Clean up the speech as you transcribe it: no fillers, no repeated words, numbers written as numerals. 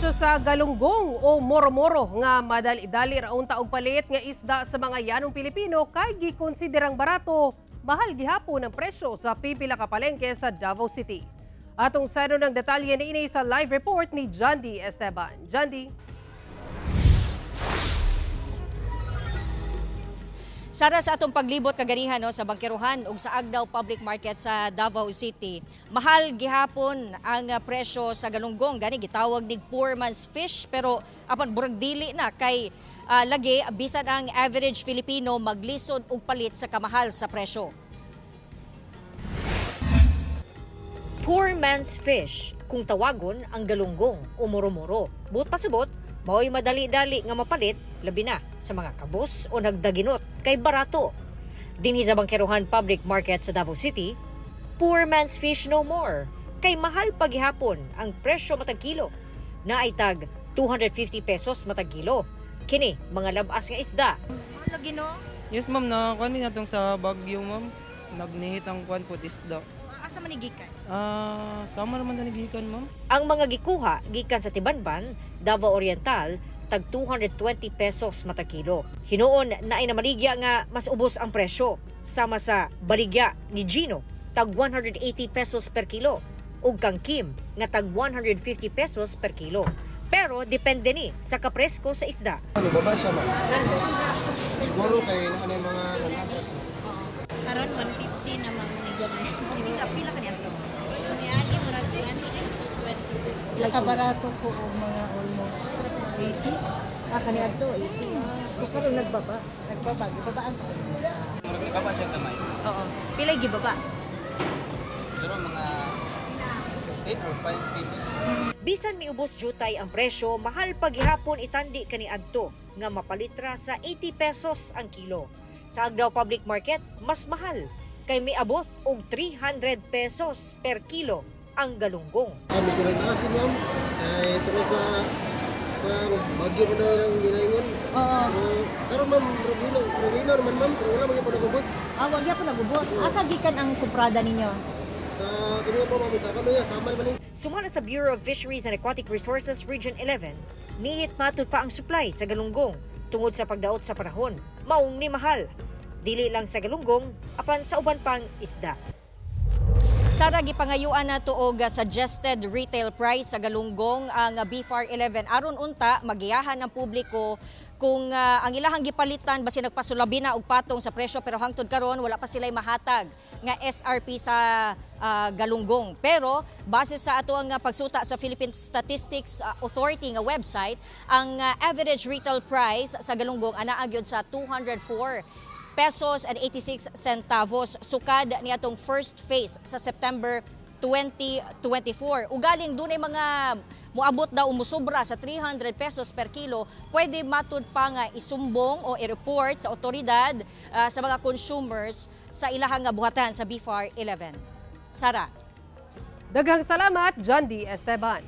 Presyo sa galunggong o moro-moro nga madali-dali ra unta og palit nga isda sa mga yanong Pilipino kay gikonsiderang barato, mahal gihapon ang presyo sa pipila ka palengke sa Davao City. Atong sano ng detalye niini sa live report ni Jandy Esteban. Jandy. Sara, sa atong paglibot kaganihan, no, sa Bangkerohan ug sa Agdao Public Market sa Davao City, mahal gihapon ang presyo sa galunggong. Gani gitawag nig poor man's fish, pero apan burag dili na kay lagi bisan ang average Filipino maglisod og palit sa kamahal sa presyo. Poor man's fish kung tawagon ang galunggong o moro-moro. Buot pasabot, mao'y madali-dali nga mapalit, labi na sa mga kabus o nagdaginot kay barato. Dinhi sa Bangkerohan Public Market sa Davao City, poor man's fish no more, kay mahal paghihapon ang presyo matag kilo. Naay tag 250 pesos matag kilo. Kini mga labas nga isda. Mahal lagi, no? Yes ma'am, na kuan mi natong sa Baguio, ma'am. Nagnihit ang kuan po isda. Asa man ni gikan? Sama naman na gikan, ma'am. Ang mga gikuha gikan sa Tibanban, Davao Oriental, tag 220 pesos matag kilo. Hinuon na ay namaligya nga mas ubos ang presyo, sama sa baligya ni Gino, tag 180 pesos per kilo, ug kang Kim nga tag 150 pesos per kilo. Pero depende ni sa kapresko sa isda. Ano baba siya, ma'am? Siguro kay ano yung mga Karon 150 na ma'am ni gamay. Pila ka niya? Niagi murag 220. Nakabarato ko og mga almost 80. Ah, kaniadto 80. So karon nagbaba. Nagbaba, gibabaan ko. Murag nakaba siya gamay. Oo. Pila gibaba? Siguro mga 8 or 5 pesos. Bisan miubos jutay ang presyo, mahal paghihapon itandi kaniadto nga mapalitra sa 80 pesos ang kilo. Sa Agdao Public Market, mas mahal kay miabot og 300 pesos per kilo ang galunggong. Medyo nagtaas yun, ma'am. Kay tungod sa bagyo pa daw ang ginaingon. Oo. Pero ma'am, rugino naman ma'am, pero wala man gyud nagubos. Ah, wag gyapon nagubos. Asa gikan ang kumprada ninyo? Sa kaniya po ma'am, sa kanoya, samal man ni. Sumala sa Bureau of Fisheries and Aquatic Resources Region 11, nihit matud pa ang supply sa galunggong tungod sa pagdaot sa panahon. Maong ni mahal. Dili lang sa galunggong, apan sa uban pang isda. Sara, gipangayuan na og suggested retail price sa galunggong ang BFAR 11 aron unta magiyahan ang publiko kung ang ilahang gipalitan basin nagpasulabi na og patong sa presyo, pero hangtod karon wala pa sila'y mahatag nga SRP sa galunggong. Pero base sa ato ang pagsuta sa Philippine Statistics Authority nga website, ang average retail price sa galunggong anaa gyud sa 204 pesos and 86 centavos sukad niatong first phase sa September 2024. Ugaling dunay mga muabot daw musobra sa 300 pesos per kilo, pwede matud pa nga isumbong o i-report sa otoridad sa mga consumers sa ilahang nga buhatan sa BFAR 11. Sara. Daghang salamat, Jandy Esteban.